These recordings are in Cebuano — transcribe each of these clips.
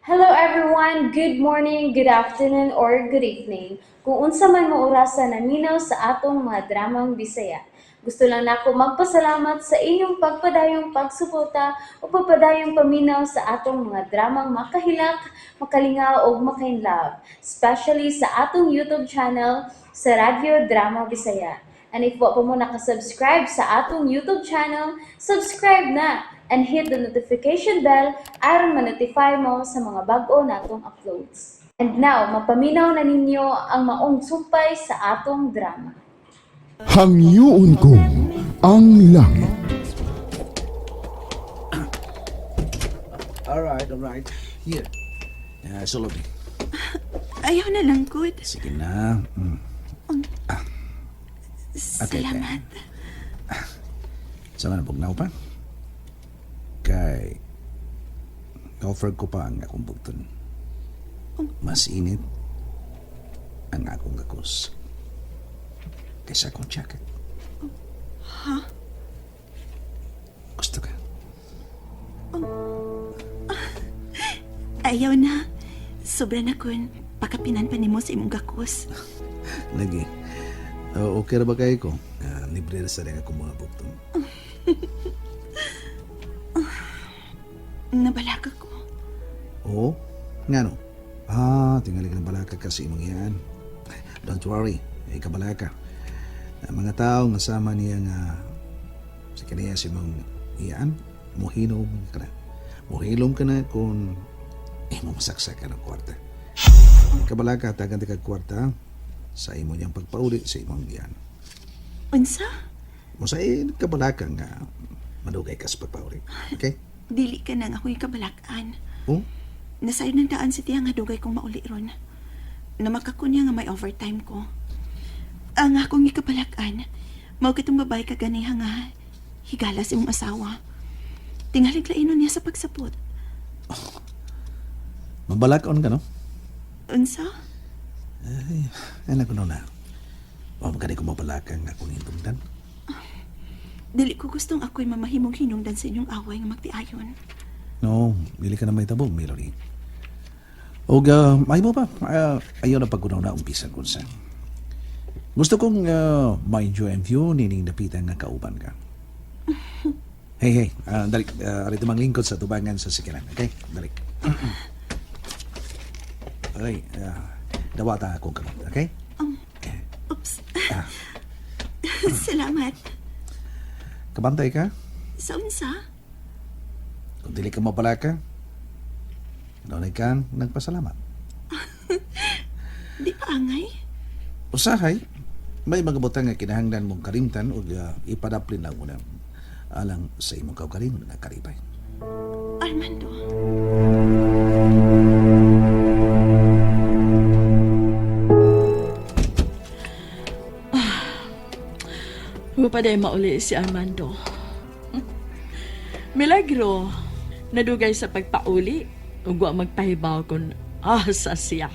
Hello everyone! Good morning, good afternoon, or good evening. Kung unsa man mo orasa naminaw sa atong mga dramang Bisaya. Gusto lang nako magpasalamat sa inyong pagpadayong pagsuporta o pagpadayong paminaw sa atong mga dramang makahilak, makalingaw ug makainlove, especially sa atong YouTube channel sa Radyo Drama Bisaya. And if wa pa mo nakasubscribe sa atong YouTube channel, subscribe na and hit the notification bell aron ma-notify mo sa mga bag-o natong uploads. And now, mapaminaw na ninyo ang maong sumpay sa atong drama. Hangyoon ko ang langit. All right, all right. Here. Sulod ni. Ayaw na lang, good. Sige na. Okay, Salamat. Sa man bugnaw pa? Kay offer ko pa ang akong bugton. Mas init ang akong gakos kaysa akong jacket. Ha? Gusto ka? Ayaw na. Sobra na kun. Pakapinan pa nimo sa imong gakos. Lagi. Okay ra ba kayo ko? Libre ra sa rin akong mga bugton. Nabalaka ko. Oo? Ngano? Tingali ka ng balaka kasi imong yan. Don't worry, ay kabalaka. Ang mga tao nga sama niya nga sa kaniya si mong iyaan, muhinom ka na. Muhilom ka na kung imo masaksak ka ng kwarta. Kabalaka, tagan ti kag kwarta sa imo niyang pagpauli sa imong iyan. Unsa? Mo sa kabalaka nga madugay ka sa pagpauli. Okay? Dili ka nang ako'y kabalakan. Oh? Nasayod ng daan si tiya nga dugay kong mauli ron. Namakako niya nga may overtime ko. Ang akong ikabalakan, mao kitong babae ka ganiha nga higala sa imong asawa. Tingalig lainon niya sa pagsapot. Mabalakon ka, no? Unsa? Ay, anak ko na. Wa man gani ko mabalaka nga akong hintungdan. Dili ko gustong ako'y mamahimong hinungdan sa inyong away nga magtiayon. No, dili ka na may tabong, Melody. Og may mo pa, ayaw na pagkunaw na umpisa kung sa. Gusto kong ma-enjoy ang view nining dapitan nga kauban ka. Hey, hey, dali, arito manglingkod sa tubangan sa sikilan, okay? Dali. Okay, dawata akong kamot, okay? Oops. Salamat. Kabantay ka? Sa unsa? Kung dili ka mapalaka, doon ka nagpasalamat. Di pa angay? Usahay, may mga butang nga kinahanglan mong kalimtan o ipadaplin lang una alang sa imong kaugalingon nga karibay. Armando. Huwag pa dahil mauli si Armando. Milagro, nadugay sa pagpauli. Ug wa magpahibaw kung asa siya.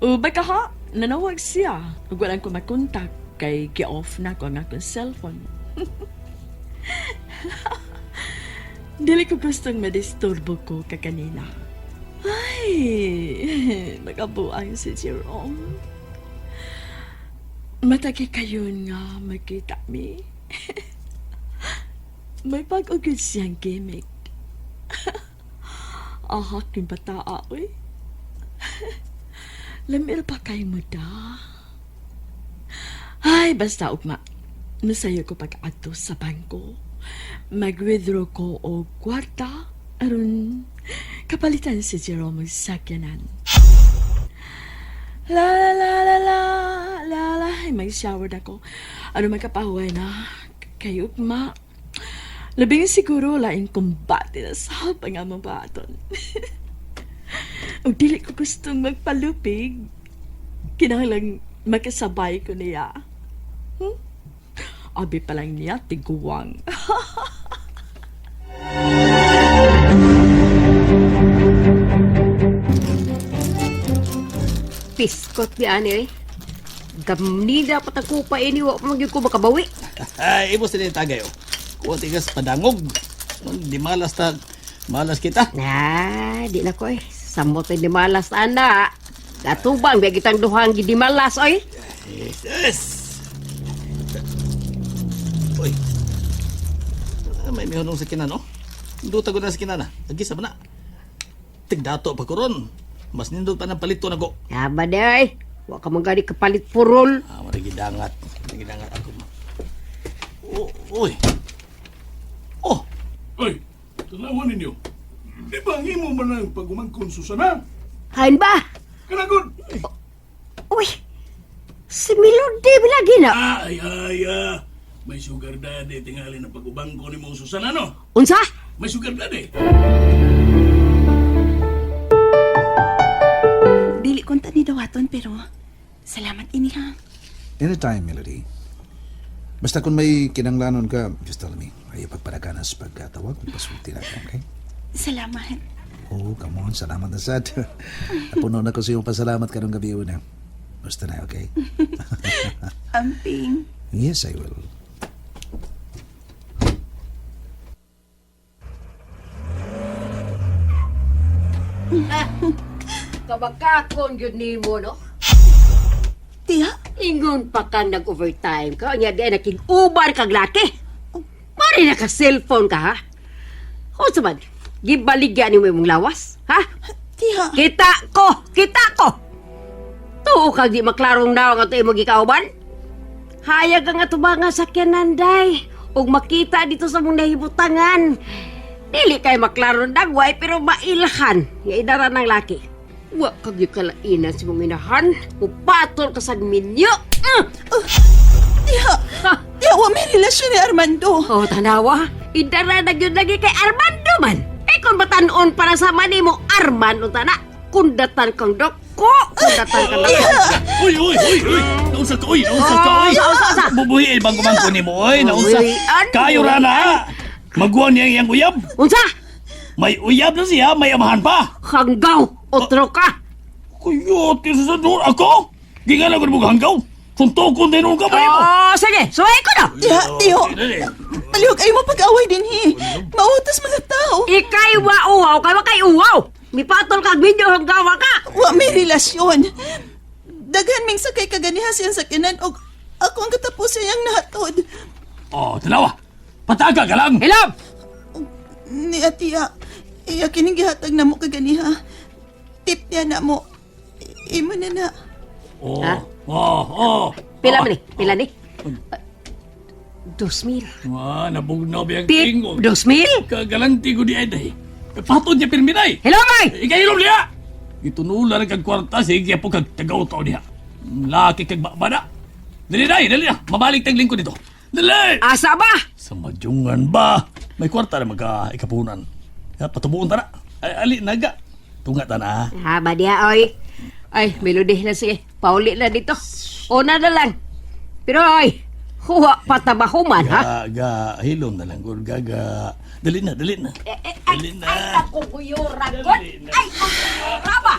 O baka ha, nanawag siya. Ug walang ko makontak kay gi-off na ko ang akong cellphone. Dili ko gustong madisturbo ko kakanina. Ay, nakabuang si Jerome. Matagi kayo nga magkita mi. May pag-ugod siyang gimmick. Ahak yung bataa, uy. Lamir pa kayo mo da. Ay, basta ugma. Masayo ko pag-adto sa bangko. Mag-withdraw ko og kwarta aron kapalitan si Jerome og sakyanan. La la la la la la la. Ay, mag-shower na ko. Ano magkapahuway na kay ugma. Labing siguro laing kumbate na sa nga mabaton. Ug dili ko gustong magpalupig. Kinahanglang makasabay ko niya. Abi pa lang niya, tiguang. Piskot di ani eh. Gamni dapat ang kupa ini wa pa man gyud ko makabawi. Ay, imo sila yung tagay, oh. Kuha tigas padangog. Di malas ta, malas kita. Na, di na ko eh. Samot ay dimalas ana. Gatubang biya kitang duhang gidimalas oy. Yes! Uy. Ah, may mihunong sa kinan, no? Duta ko na sa kinana. Agisa ba na? Tigdato pa ko ron. Mas nindot pa ng palito na ko. Aba day. Wa ka man gani kapalit purol. Ah, marigidangat. Marigidangat ako. Oh, uy. Oh, Oy, tanawan ninyo. Di ba ang imo man ang pagumangkon Susana? Hain ba? Kanagod! Uy. Si Melody lagi na. Ay, ay, ah. May sugar daddy tingali na pag-ubangko ni mo Susana, no? Unsa? May sugar daddy. Dili konta ni dawaton pero salamat ini ha. Anytime, Melody. Basta kung may kinanglanon ka, just tell me. Ayaw pagparaganas pagkatawag, magpasulti na ka, okay? Salamat. Oh, come on. Salamat na sad. Napuno na ko sa iyong pasalamat karong gabi una. Basta na, okay? Amping. Yes, I will. Kabakakon gyud nimo no. Tiya, Ingon pa ka nag-overtime ka. Nya di nakig-uban kag laki. Mari naka cellphone ka ha? Unsa man? Gibaligya nimo imong lawas, ha? tiya. Kita ko! Kita ko! Tuo kag di maklarong nawang ato imong gikauban? Hayag ang ato ba nga sakyanan, day? Ug makita dito sa mong nahibutangan. Dili kay maklarong dagway pero mailhan nga idara ng laki. Wa kag kalainan sa mong inahan. Upatol ka sa minyo. Tiya. Ha? Tiya, wa may relasyon ni Armando. Oh, tanawa. Idara na gyud lagi kay Armando man. Eh kung batanon para sa manimo Arman unta na. Kundatan kang doko, kundatan kang doko. Uy, uy, uy, uy! Naunsa ka, uy! Naunsa ka, uy! Oh, usa, usa. Bubuhi, bang kumangko ni mo, uy! Naunsa! Uy, ano? Kayo ra na! Maguwan niya iyang uyab! Unsa? May uyab na siya, may amahan pa! Hanggaw, otro ka. Kuyote sa sador ako! Gingala ko na mo hanggaw! Suntokon din ka pa mo! Oh, sige, suway ko na. Tiya, tiyo. Palihog ay mo pag-away din hi. Mautos mga tao. Ikay wa uhaw, kay wa kay uhaw. Mipatol kag video hanggawa ka. Wa may relasyon. Daghan ming sakay kaganiha siyang sakyanan og ako ang katapusan niyang nahatod. Oh, tanawa! Pataga ka lang! Hilom. Ni atiya, iya kining gihatag na mo kaganiha. Tip niya na mo. Imo na na. Oh, Ha? oh, oh! Pila man ni? Pila ni? 2,000. Ah, nabugnaw biyang Tip, tingog. 2,000? Kagalanti ko di ay day. Patod niya pirminay! Hello, may. Ikahilom niya! Itunula na kag kwarta, sige po kag tagaw-taw niya. Laki kag bana. Dali na, dali na. Mabalik tag lingkod dito. Dali! Asa ba? Sa madyungan ba? May kwarta na magka ikapunan. Ya, patubuon ta na. Ay, ali, naga. Tunga ta na. Ha, ba diha, oy. Ay, melody na sige. Pauli na dito. Una na lang. Pero oy, huwa patabahuman, ha? Ga, ga, hilom na lang. Gud, gaga. Dali na, dali na. Eh, eh, ay, Dali na. ay, ako guyura, god. Ay, ako guyura ba?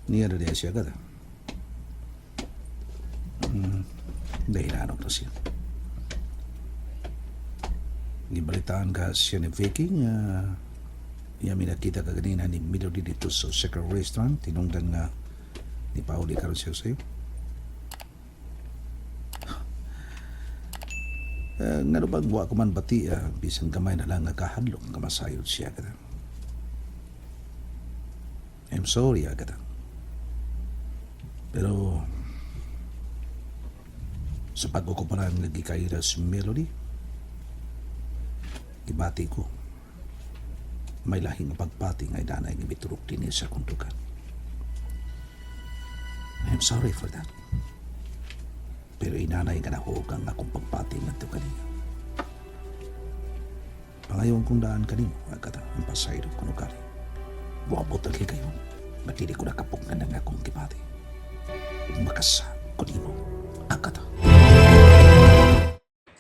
Niya na diya siya agad. Dahilanok na siya. Gibalitaan ka siya ni Vicky nga iya minakita ka ganina ni Melody dito sa Secret Restaurant. Tinungdan nga ni Pauli karon siya sa'yo. Nga bang wa ko man bati, bisan gamay na lang nga kahadlok nga masayod siya kada. I'm sorry, Agatha. Pero sa pag ko pa lang nagkikaira si Melody, ibati ko. May lahing nga pagpati nga idanay nga miturok din sa kuntukan. I'm sorry for that. Pero inanay nga nahuog ang akong pagpati ngadto kaniya. Pangayon kong daan kanimo, Agatha, ang pasayro kuno kari. Buwabot lagi kayo. Matili ko nakapog na ng akong gibati. Makasa ko nimo, Agatha.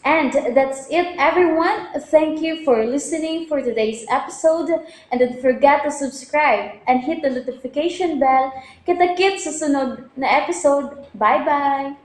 And that's it, everyone. Thank you for listening for today's episode. And don't forget to subscribe and hit the notification bell. Kita-kits sa sunod na episode. Bye-bye!